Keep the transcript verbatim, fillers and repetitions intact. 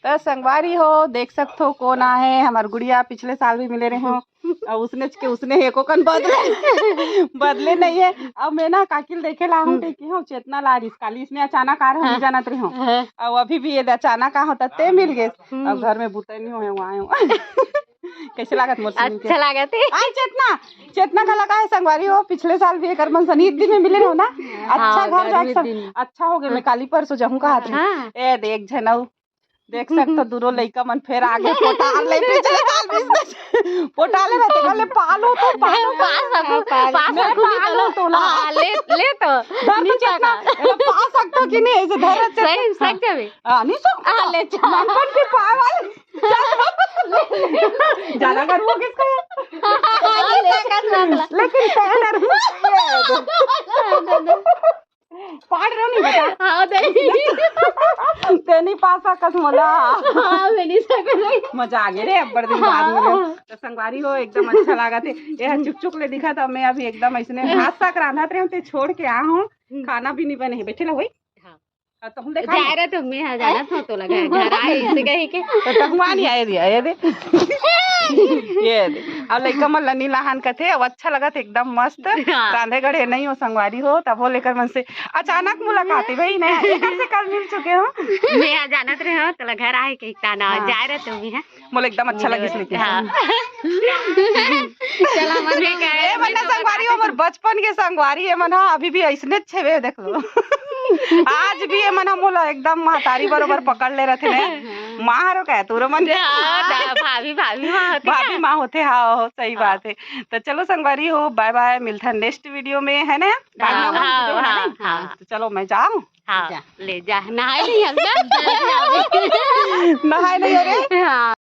त संगवारी हो, देख सकथो कोन आहे हमर गुड़िया, पिछले साल भी मिले रहे हो। अउ उसने के उसने हे, एको कन बदले बदले नहीं है। अब मैं ना काकी ल देखे ला हूँ, हम्म। कहि के हूँ चेतना ला रिस काली, इसने अचानक आ रहे हो, हाँ। नहीं जानत रहे हो। हाँ। अउ अभी भी ये अचानक आ हो, त ते मिल गे। हम्म। अब घर में बुता नहीं होए, वहाँ आए हो। कैसे लागत मोर सुन के? अच्छा लागत हे। आई चेतना, चेतना का लगा है संगवारी हो, पिछले साल भी एकर मन सनी एक दिन में मिले रहो ना। अच्छा हाँ, घर जाए गर्मी सब दिन। अच्छा हो गया, मैं काली परसों जाहूँ कहा थे। हाँ। ए देख झनऊ, देख सकथो दूरो लइका मन फेर आगे पोटाल ले, पिछले साल भी इसने पोटाले रहते, कहले पालो तो पालो। पा सकू, हाँ, पालो। पा मैं सकू, पालो तो ला। हाँ, ले, ले तो। धर तो नीचे चेतना, का। ए, पा सकथो कि नहीं, ऐसे धर रहे सही, चेतना। सही जगह। हाँ, नहीं सो। हाँ, ले चल। मन कौन के पाए वाले? ज्यादा गर्व किसका है? हाँ, ले चल, कर सकला। लेकिन तैं डर पाड़ रहो नहीं बेटा। हाँ, दे। ते नहीं पा सकस मोला। हाँ, मैं नहीं सकला। मजा आ गया रे, अब बड़ दिन बाद मिले। हाँ। तो संगवारी हो, एकदम अच्छा लगा थे। ये चुक चुक ले दिखा था, मैं अभी एकदम ऐसने भात साग रांधत रहे हूँ, ते छोड़ के आ हूँ। हम्म। खाना भी नहीं बने है, बैठे ला वही। हाँ। हाँ, तो हम देखा जाए रहे तो मैं हाँ जाना था तो लगा घर आए इसे कहे के। तो तहुआ नहीं आए दिया, ये दे। ये दे। अब लइका मन लनी लहान कथे, अब अच्छा लगत एकदम मस्त। हाँ। रांधे गढ़े नहीं हो संगवारी हो, तब हो लेकर मन से अचानक मुलाकात है भाई, नहीं एकर से कल मिल चुके हो। मैं हाँ जानत रहे हो, तो घर आए के ताना हाँ। जाए रहे तो भी है। मोला एकदम अच्छा लगिस लेकिन। हाँ। चला, मन मैं कहे, ए, मैं मन तो संगवारी, हमर बचपन के संगवारी, ए मन ह अभी भी ऐसने छेवे, देख लो। आज भी ए मन ह मोला एकदम महतारी बरोबर पकड़ ले रथे ने। माँ हरो का तोरो मन के? हाँ, दा-, भाभी, भाभी माँ होथे भाभी क्या? माँ होथे, हाँ, हो, सही हाँ। बात है। तो चलो संगवारी हो, बाय बाय, मिलथन नेक्स्ट वीडियो में, है ना? हाँ, बाय बाय, हाँ, वीडियो बना हाँ, ले। हाँ। तो चलो मैं जाऊँ। हाँ, जा। ले जा, नहाए नहीं हम लोग। नहाए नहीं हो रे? हाँ।